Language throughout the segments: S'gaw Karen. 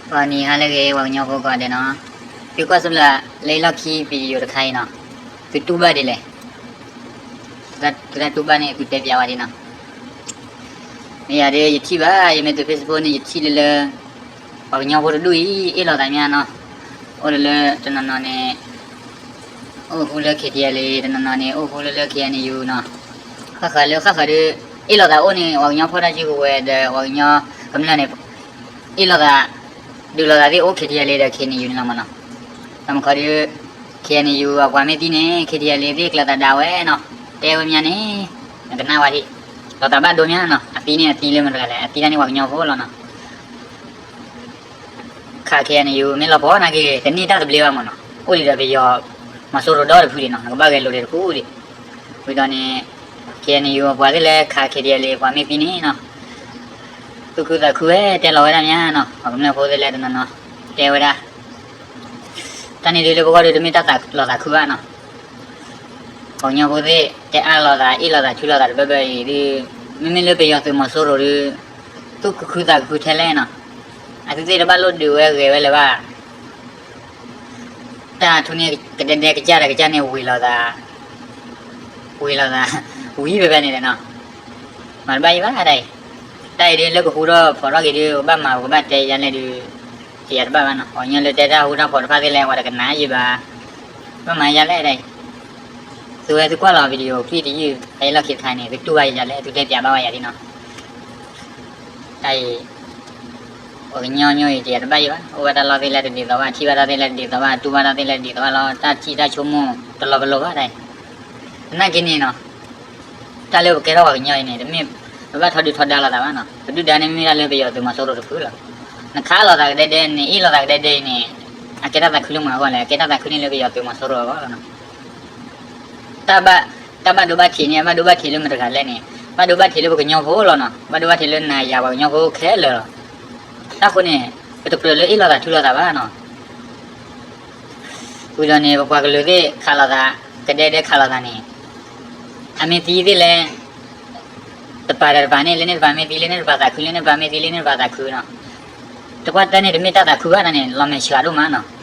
ဂီၤနံၤဟါလၢအဂ့ၤ ပှၤကညီဖိကိးဂၤဒဲးနီၤ, သုကွၢ်ဆိလၢ လၢလီၢ်ခံ video တခါအံၤနီၤ, သုတူၢ်ဘၣ်ဒ်လဲၣ်, သုတၢ်တူၢ်ဘၣ်န့ၣ် သုတဲပၠးဝဲဒၣ်နီၤ. မ့ၢ်ယၤဒီးယထံၣ်ဘၣ်, ယမ့ၢ်တုၤ Facebook န့ၣ် ယထံၣ်လၢလၢ ပှၤကညီဖိတဒူၣ်အံၤ အ့ၣ်လိာ်သးမးနီၤ, အိၣ်လၢလၢတနီၤနီၤန့ၣ် အိၣ်ဃူလၢ KTLA, တနီၤနီၤန့ၣ် အိၣ်ဃူလၢလၢ KNU နီၤ. ဃၣ်ဃၣ်လၢဃၣ်ဃၣ်ဒီး အ့ၣ်လိာ်သးအိၣ်န့ၣ် ပှၤကညီဖိတၢ်စုကဝဲၤဒီး ပှၤကညီကမျၢၢ်န့ၣ် အ့ၣ်လိာ်သး, ဒုးလိာ်သးသ့ၣ်အိၣ် KTLA ဒီး KNU န့ၣ်လီၤမးနီၤ. ဘၣ်မနုၤဃိဒီး KNU အပှၤမ့ၢ်သံန့ၣ် KTLA သ့ၣ်ကျၢၤသးဒၣ်ဝဲနီၤ, တဲဝဲမးန့ၣ် နကနၣ်ဝဲဒၣ်, လိာ်သးဘၣ်ဒိမးနီၤ, အသံန့ၣ်အသံလၢမတၤတဂၤလဲၣ်, အသံတၢ်န့ၣ်ပှၤကညီဖိလီၤနီၤ. ခး KNU မ့ၢ်လီၤပှီၢ်နာ်က့ဂ့ၤ တန့ၢ်တၢ်သဘျ့ဘၣ်မးနီၤ, အိၣ်ဒံးဒီးပယီၤ မီၤစိရိၤဒီတဖုဒံးနီၤ, နကဘၣ်ဂဲၤလိာ်ဒံးတဖုဒံး. ဝံၤဒီးန့ၣ် KNU အပှၤသ့ၣ်လၢခး KTLA ပှၤမ့ၢ်သံန့ၣ်နီၤ, သူၣ်ခုသးခုဝဲတဲလီၤဝဲဒၣ်မးနီၤ, ပှၤကမျၢၢ်ဖိသ့ၣ်လၢတနီၤနီၤ တဲဝဲဒၣ်, တၢ်န့ၣ်ဒုးလၢပဂီၢ်ဒီးတမ့ၢ်တၢ်သးလီၤသးခုဘၣ်နီၤ. ပှၤကညီဖိသ့ၣ် တဲအါလိာ်သး အ့ၣ်လိာ်သး ထုးလိာ်သးတဘၢဘၢအံၤဒုး မ့မ့ၢ်လၢပယီၤသုးမီၤစိရိၤဒီး သူၣ်ခုခုသးခုထဲလဲၣ်နီၤ, အသုသ့ၣ်တဘၣ်လိၣ်ဒုးဝဲဂဲၤဝဲလၢၤဘၣ်. တၢ်ထူန့ၣ် ကဒဲဒဲကစၢ်ဒီးကစၢ်န့ၣ် ဝံၤလိာ်သး, ဝံၤလိာ်သး, ဝံၤဖဲဖဲန့ၣ်ဒီးနီၤ, မၤတဘၣ်ယံၤဘၣ်တၢ်အံၤ, တၢ်အံၤဒုးလၢကဟူထီၣ်ဖိးထီၣ်က့ၤဒုး ကဘၣ်မၤကဘၣ်တဲယါလဲၣ်ဒုး, ယတဘၣ်ဘၣ်နီၤ, ပှၤကညီလၢတဲတၢ်ဟူတၢ်ဖိးတဖၣ်သ့ၣ်လဲၣ် ပှၤတကနၣ်ယံၤဘၣ်, ဘၣ်မၤယါလဲၣ်တၢ်အံၤ, သုဝဲသုကွၢ်လီၤ video clip တယုၢ် ဖဲအလီၢ်ခံတခါန့ၣ် သုတူၢ်ဘၣ်ယါလဲၣ် သုတဲပၠးဘၣ်ဝဲယၤဒ်နီၤ. တၢ်အံၤ ပှၤကညီညီအံၤ တယၤတဘၣ်ယံၤဘၣ်, အိၣ်ဘၣ်တၢ်လီၢ်သ့ၣ်လၢတဒ်သိးဘၣ်, ထံၣ်ဘၣ်တၢ်သ့ၣ်လၢတဒ်သိးဘၣ်, တူၢ်ဘၣ်တၢ်သ့ၣ်လၢတဒ်သိးဘၣ်လီၤ, တၢ်ထံၣ်တၢ်ဆိကမိၣ်တလီၤပလိာ်ဘၣ်တၢ်အံၤ, သနာ်က့န့ၣ်နီၤ, တၢ်လၢပကဲထီၣ်ပှၤကညီအံၤန့ၣ် တမ့ၢ်ပဘၣ်ထီဒုၣ်ထီဒါလိာ်သးဘၣ်နီၤ, ပဒုၣ်ဒါန့ၣ်မ့ၢ်ဒၣ်လၢပယီၤသုးမီၤစိရိၤတဖုလီၤ. နခးလိာ်သးကဒဲဒဲန့ၣ် အ့ၣ်လိာ်သးကဒဲဒဲအံၤန့ၣ် အကဲတၢ်သးခုလၢမတၤအဂီၢ်လဲၣ်, အကဲတၢ်သးခုန့ၣ်လၢပယီၤသုးမီၤစိရိၤအဂီၢ်လီၤနီၤ. တၢ်ဘၣ်, တၢ်ဘၣ်ဒိဘၣ်ထံးန့ၣ် အဘၣ်ဒိဘၣ်ထံးလၢမတၤတဂၤလဲၣ်န့ၣ်, ဘၣ်ဒိဘၣ်ထံးလၢပကညီဖိလီၤနီၤ, ဘၣ်ဒိဘၣ်ထံးလၢနၤယၤပှၤကညီဖိခဲလၢာ်လီၤ. တၢ်ဃိန့ၣ် ပတကြၢးလၢအ့ၣ်လိာ်သးထုးလိာ်သးဘၣ်နီၤ. ဝံၤဒီးန့ၣ် ပပှၤကလုာ်သ့ၣ်ခးလိာ်သး, ကဒဲဒဲခးလိာ်သးန့ၣ်, အမ့ၢ်သံသ့ၣ်လဲၣ် တပၤဒီးတပၤန့ၣ် လၢန့ၣ်တပၤမ့ၢ်သံ လၢန့ၣ်တပၤသးခု, လၢန့ၣ်တပၤမ့ၢ်သံ လၢန့ၣ်တပၤသးခုနီၤ. တကွၢ်တၢ်န့ၣ် တမ့ၢ်တၢ်သးခုဘၣ်တၢ်န့ၣ် လီၤမဲာ်ဆှးဒိၣ်မးနီၤ.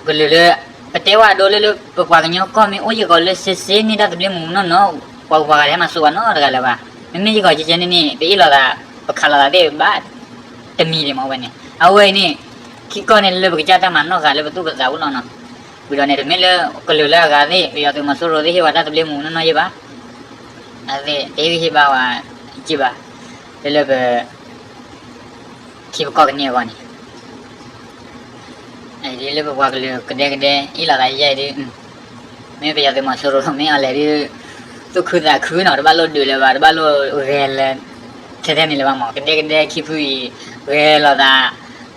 ကလုာ်လၢ ပတဲဝဲဒိလၢလၢ ပပှၤကညီကီၢ်မ့ၢ်အိၣ်ယဂီၢ်လၢစ့စ့န့ၢ်တၢ်သဘျ့မုၢ်မုၢ်နီၢ်နီၢ်, ပှၤပှၤဂၤတဟဲမၤစၢၤပှၤနီတဂၤလၢၤဘၣ်. မ့မ့ၢ်ယဂီၢ်ကဲကဲန့ၣ်န့ၣ် ပအ့ၣ်လိာ်သး ပခးလိာ်သးသ့ၣ်ဘၣ် တမံၤဒံးမ့ၢ်ဝဲန့ၣ်. အဝဲအံၤန့ၣ် ခံကီၢ်န့ၣ်လၢပကစၢ်တၢ်မၤနီၢ်ဃာ်လၢပသူၣ်ပသးအိၣ်လီၤနီၤ. ဝံၤဒီးန့ၣ် တမ့ၢ်လၢကလုာ်လၢအဂၤသ့ၣ် ပယီၤသုးမီၤစိရိၤသ့ၣ်ဟ့ၣ်ဝဲတၢ်သဘျ့မုၢ်မုၢ်နီၢ်နီၢ်ယဲဘၣ်. အဝဲသ့ၣ် တဟ့ၣ်ဂံၢ်ဟ့ၣ်ဘါဝဲ က့ဘၣ် လၢလၢပ ခံပကီၢ်ကန့ၢ်အဂီၢ်န့ၣ် ဒ်လၢပပှၤကလုာ်ကဒဲကဒဲ အ့ၣ်လိာ်သးယဲအံၤဒုး မ့ၢ်ပယီၤသုးမီၤစိရိၤ မ့ၢ်အီၤလဲၣ်ဒုး သူၣ်ခုသးခုနီၤ, တဘၣ်လိၣ်ဒုးလၢၤဘၣ်, တဘၣ်လိၣ်ဂဲၤလၢ ထဲထဲန့ၣ်လၢၤဘၣ်မး. ကဒဲကဒဲခံဖုအံၤ ဂဲၤလိာ်သး, ခးလိာ်သး,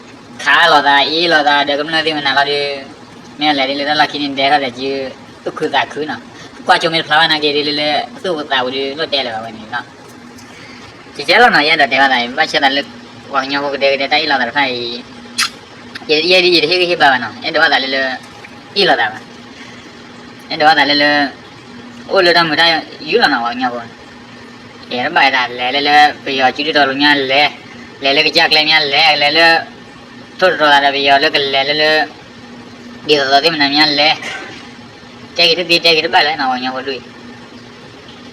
အ့ၣ်လိာ်သး ဒီးကမျၢၢ်သ့ၣ်မနုၤလီၤဒုး မ့ၢ်အီၤလဲၣ်ဒုးလၢတၢ်လီၢ်ခံန့ၣ် ဒဲထီၣ်ဒီးစု သူၣ်ခုသးခုနီၤ. ကွၢ်ဆိမ့ၢ်တဖျါဘၣ်နာ်က့ဒုးလၢလၢ သူၣ်ပသးပူၤဒုး လိၣ်တဲလၢၤဘၣ်ဝဲန့ၣ်လီၤ. ကကဲလီၤနီၤ, ယအဲၣ်ဒိးတဲဘၣ်သး ဘၣ်ဆၣ်သးလၢ ပှၤကညီဖိကဒဲကဒဲတၢ်အ့ၣ်လိာ်သးတဖၣ်အံၤ ယဲဒၣ်ယတဟ့ၣ်ဂံၢ်ဟ့ၣ်ဘါဘၣ်နီၤ, အဲၣ်ဒိးဘၣ်သးလၢလၢ အ့ၣ်လိာ်သးဘၣ်. အဲၣ်ဒိးဘၣ်သးလၢလၢ အိၣ်လၢတၢ်မုာ်တၢ်ယုၤလီၤနီၤ ပှၤကညီဖိ ယတဘၣ်သးလဲၤလၢလၢ ပယီၤစုဒုၣ်တီၤလိၤညါလဲၤ, လဲၤလၢကစၢ်ကျဲညါလဲၤ, လဲၤလၢ ထိၣ်တတီၤသးဒီးပယီၤလၢကလဲၤလၢလၢ ဒ်သိးသိးသ့ၣ်မနုၤညါလဲၤ, တဲက့ၤတသ့တဲက့ၤတဘၣ်လဲၣ်နီၤ ပှၤကညီဖိဒုး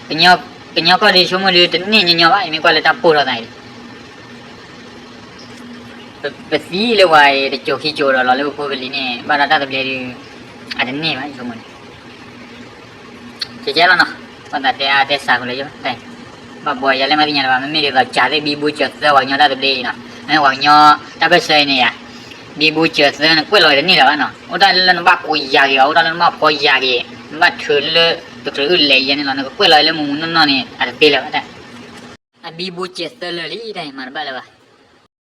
အံၤ. ကညီကီၢ်ဒုးဆိကမိၣ်ဒုးတန့ၢ်ညီညီဘၣ်, ယမ့ၢ်ကွၢ်လၢတၢ်ပိၢ်ထီၣ်သးအံၤ ပသံလၢပှၤအံၤ တစိၤခံစိၤဒီးလီၤလၢပဖိပလံၤန့ၣ် ဘၣ်ဒီးတၢ်သဘျ့ဒုး အတန့ၢ်ဘၣ် ယဆိကမိၣ်န့ၣ်. ကကဲလီၤနီၤ, ဘၣ်သးတဲအါတဲစှၤ ကလၢယဘၣ်, ဘၣ်ဘှီယၤလၢမ့ၢ်သ့ၣ်ညါလၢၤဘၣ်, မ့မ့ၢ်ဒ်သိးစှၤသ့ၣ် ဘံဘူစၢၤသၢ ပှၤကညီတၢ်သဘျ့အံၤနီၤ, မ့ၢ်ပှၤကညီတၢ်ပၢၢ်ဆၢအံၤန့ၣ်ယၤ ဘံဘူစၢၤသၢန့ၣ် ကွဲးလီၤတန့ၢ်လၢၤဘၣ်နီၤ, အိၣ်တၢ်လၢနဘၣ်ကိးယၤက့ၤအီၤ အိၣ်တၢ်လၢနဘၣ်ဖီယၤက့ၤ, နဘၣ်ထုးလၢတချုးအုၣ်လဲၤယဲန့ၣ်လီၤ, နကကွဲးလီၤလၢမုၢ်မုၢ်နီၢ်နီၢ်န့ၣ် အတသ့လၢၤဘၣ်တၢ်. အဘံဘူစၢၤသၢလၢာ်လံတၢ်အံၤ မၤတဘၣ်လၢၤဘၣ်.